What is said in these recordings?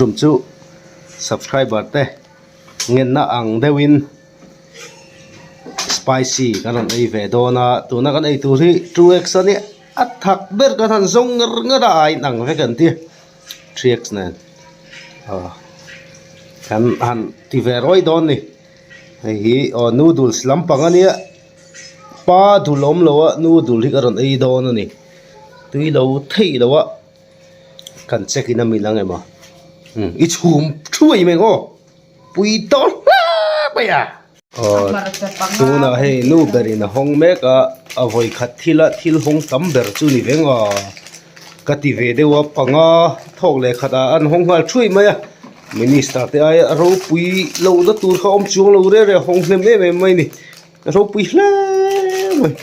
tum chu subscriber te ngenna ang deuhin spicy kan rawn ei ve dawn a tuna kan ei tur hi 2x a nia a thak ber kan han zawng ngar ngar a a inang vek an ti 3x nen aw kan han ti ve rawih dawn a ni hei hi aw noodles lampang a nia. Pa dul awm lo a noodle hi ka rawn ei dawn a ni tui lo theih lo a kan check in a mil ang em aw umm i chhum thuai mai ang aw pui tawh hle mai a aw tunah hei nu berin a hawng mek a a vawi khat thil a thil hawng tam ber chu ni veng a ka ti ve deuh a panga thawk leh khat ah an hawng nghal thuai mai a minister te aia ropui lohna tur kha awm chuang lo reng reng a hawng hnem em em mai a ni. Ropui hle mai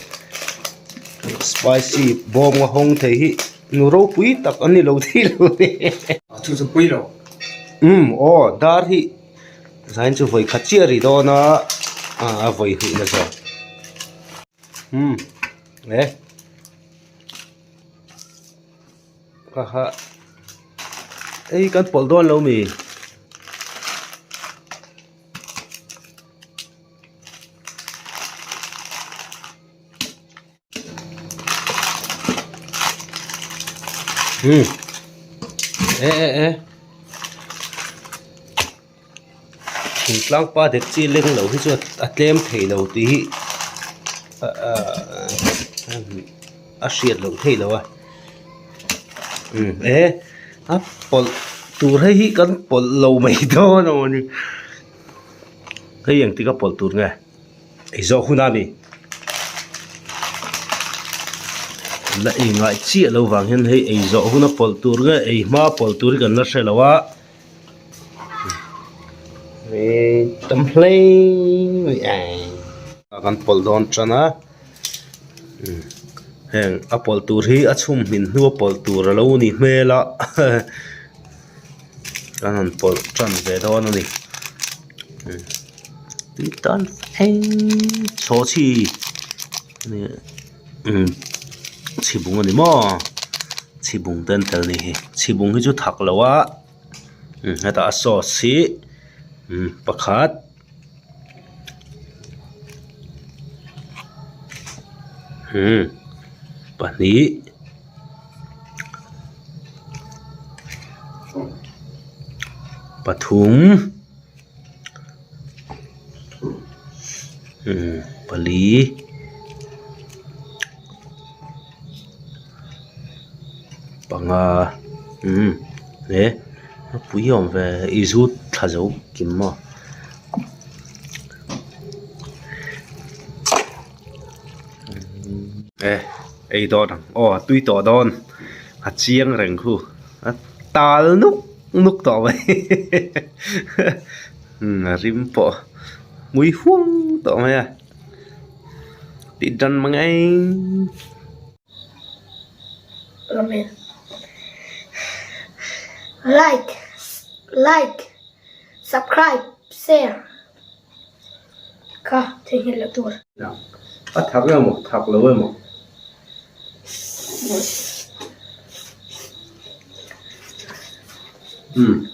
spicy bawng a hawng thei hi nu ropui tak an ni lo thei lo le chu chu pui lo umm aw dar hi zain chu vawi khat chiah a ri dawn a a vawi hnih na zawk umm e kha kha ei kan pawlh dawn lo mi. Um e e e thingtlang pa dek chi leng lo hi chu a tlem thei lo tih hi a hriat loh theih loh a um e a pawlh tur hei hi kan pawlh lo mai dawn a mawni. Hei engtik a pawlh tur nge? Ei zawh hun a ni. La ei ngai chiah lo vang hian hei ei zawh hun a pawlh tur nge ei hma pawlh tur hi kan la hre lo a. Tam hle mai a kan pawlh dawn tan a. Heng a pawlh tur hi a chhum hmin hnu a pawlh tur a lo ni hmel a. Kan han pawlh tan ve dawn a ni tui tan eng chhawchhi umm chhibung a ni maw chhibung te an tel a nih hi chhibung hi chu thak lo a hetah a sauce hi pakhat. Pahnih pathum pali panga he a pui awm ve i zut thla zo kim maw. E ei dawn ang aw a tui tawh dawn a chiang reng khu a tal nuk nuk tawh mai a rim pawh mui huang tawh mai a tih dan mang eng. Like like subscribe share kha theihnghilh loh tur. A thak emaw thak lo emaw. Umm.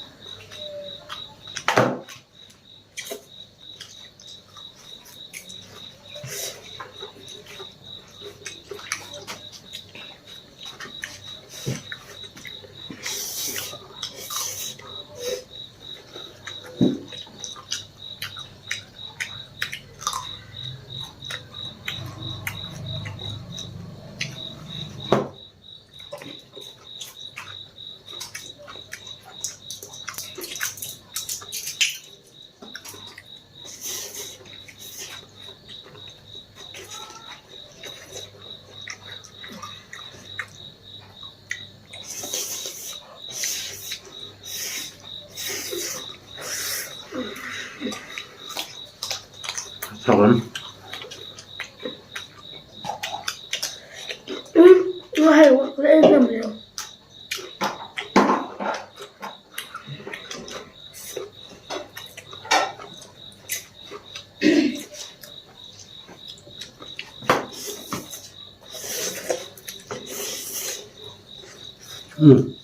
Umm.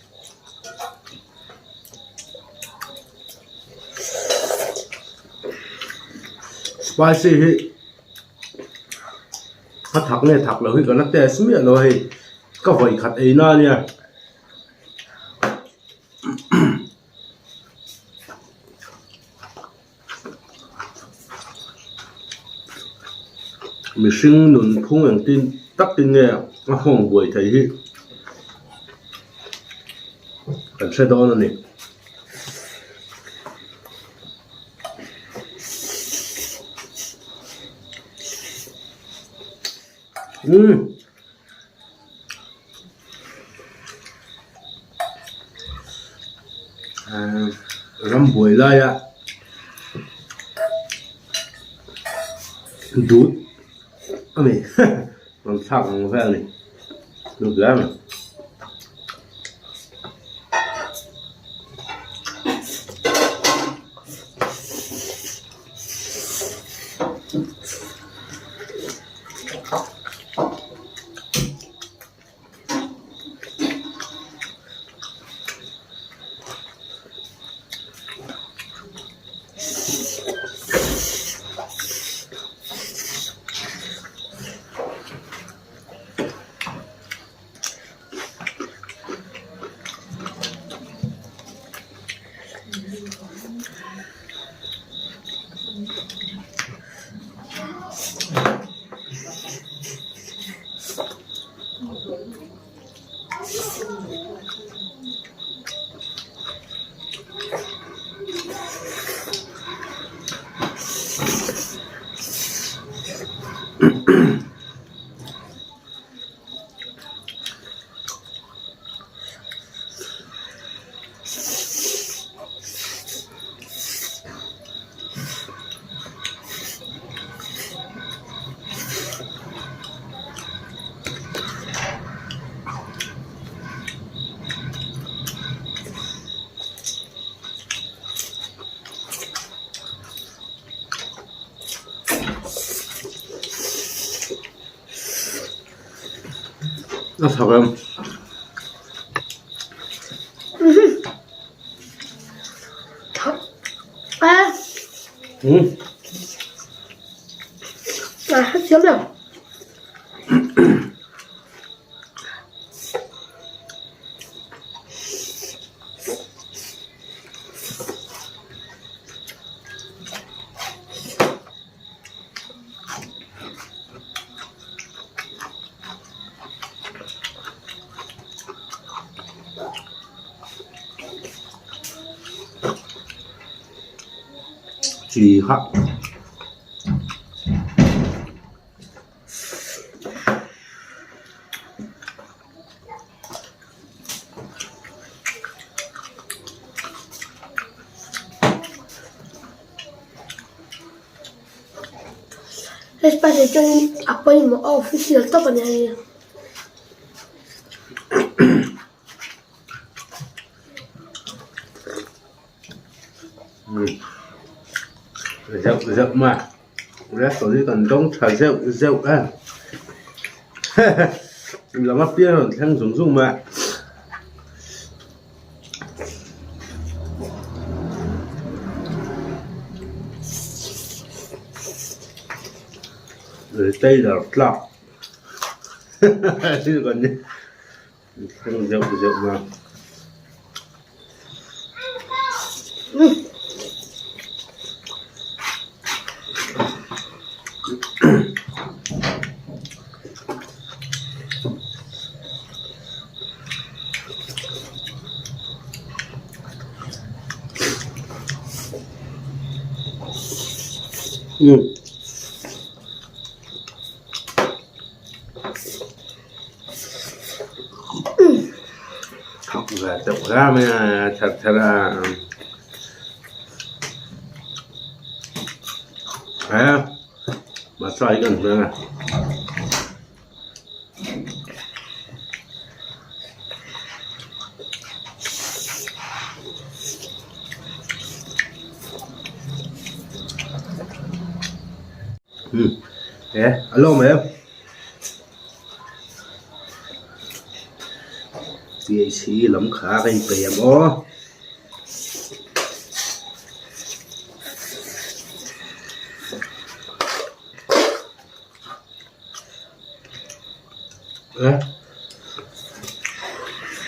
Spicy hi a thak nge thak lo hi ka la test miah lo a hei ka vawi khat ei na ania. Mihring nun phung engtin takin nge a nghawng buai thei hi kan hre dawn a ni. Umm. Rambuai laia dut a ni rawn thlak ang vel a ni dut hle mai. A thak em? Chi kha. Hei spicy chuanin a pawimawh a official tawp a ni hei. Zeuh zeuh mai record hi kan dawng tha zeuh zeuh em lam apiang rawn thleng zung zung mai a. Retailer tlak thleng zeuh zeuh mai a. Thak ve deuh hle mai a ther ther a he massage hi kan hmang a. E alo mai em PHC lam kha ka inpeih ang aw. E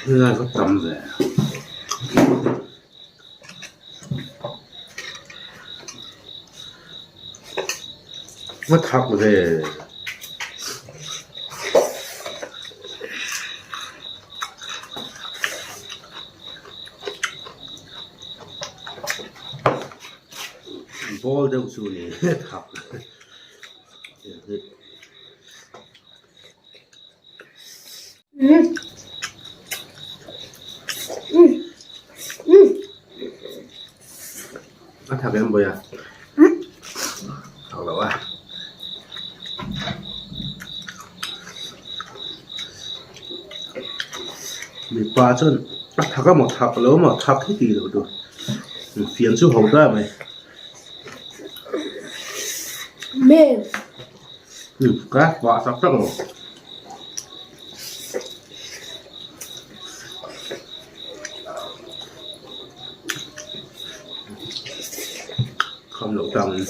helai va tam ve. Va thak ve. Ball deuh chu ni thak. A thak em vawi a? Thak lo a. Mipa chuan a thak a maw thak lo maw thak hi tih loh tur fian chu ho ta mai. Ka vah tak tak lo. Kham loh tang in.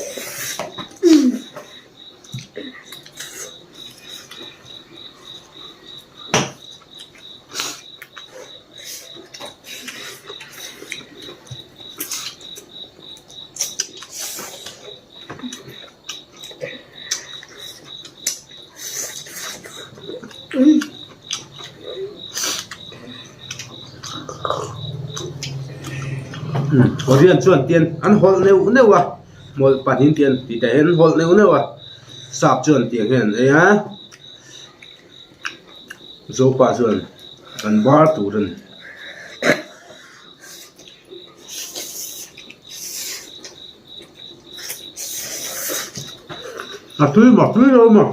Korean chuan tian an hawlh neuh neuh a hmawlh pahnih tian tih tah hian an hawlh neuh neuh a sap chuan tiang hian an ei a zopa chuan an bar tur a ni. A tui maw tui lo maw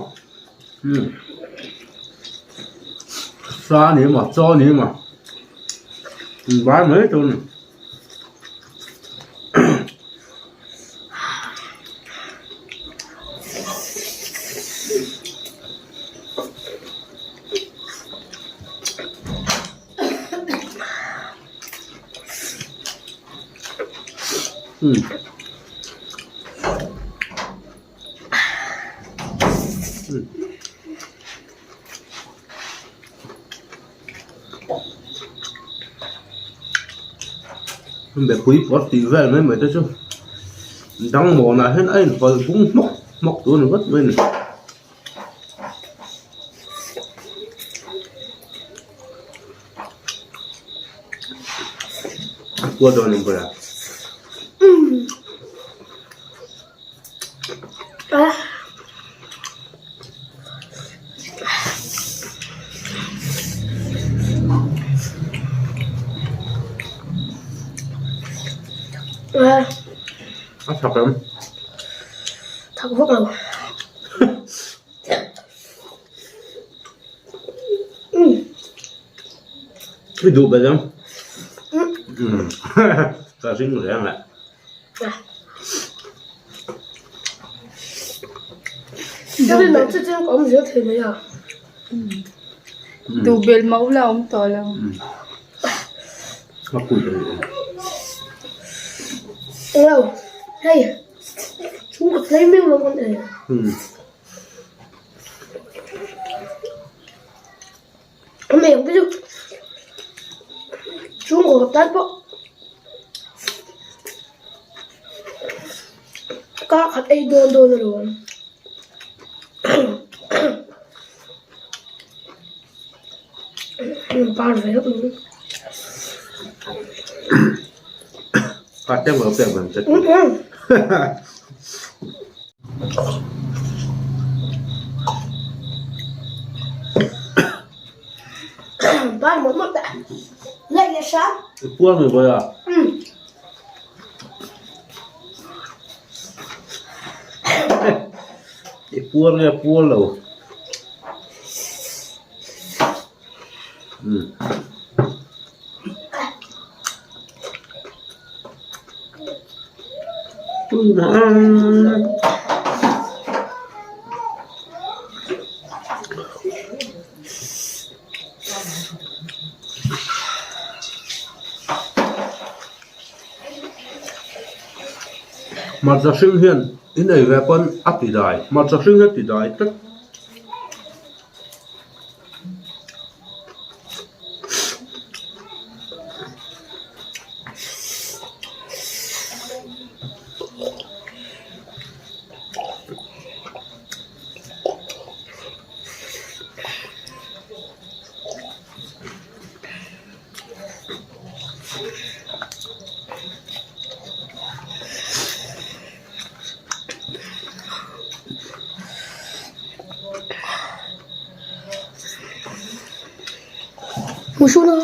umm sa a ni maw chaw a ni maw vai mai tur a ni. Mipui pawr tih vel mai mai te chu dangmawnah hian a inhawlh bung hmawk hmawk tur a ni vat mai a ni. Kua dawn ang bawlh a. A thak em? Thak vak lo. I duh belh ang. Ka ring reng eh. Duh belh mah ula awm tawh lo. A pui ta rih Hello, hey. Chhungkaw tlei miau lo kan ei. An ei ang te chu chhungkaw khat tan pawh kar khat ei dawn dawn alawm. Par ve hlauh mai. Kar te lo pek ban che. Par mawlh mawlh ta. Leh leh hram. I puar mai bawi a. I puar nge puar lo. Hmarcha hring hian in ei ve pawn a ti dai hmarcha hring hi a ti dai tlat. Usuna.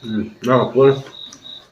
Hmm, na ka pul.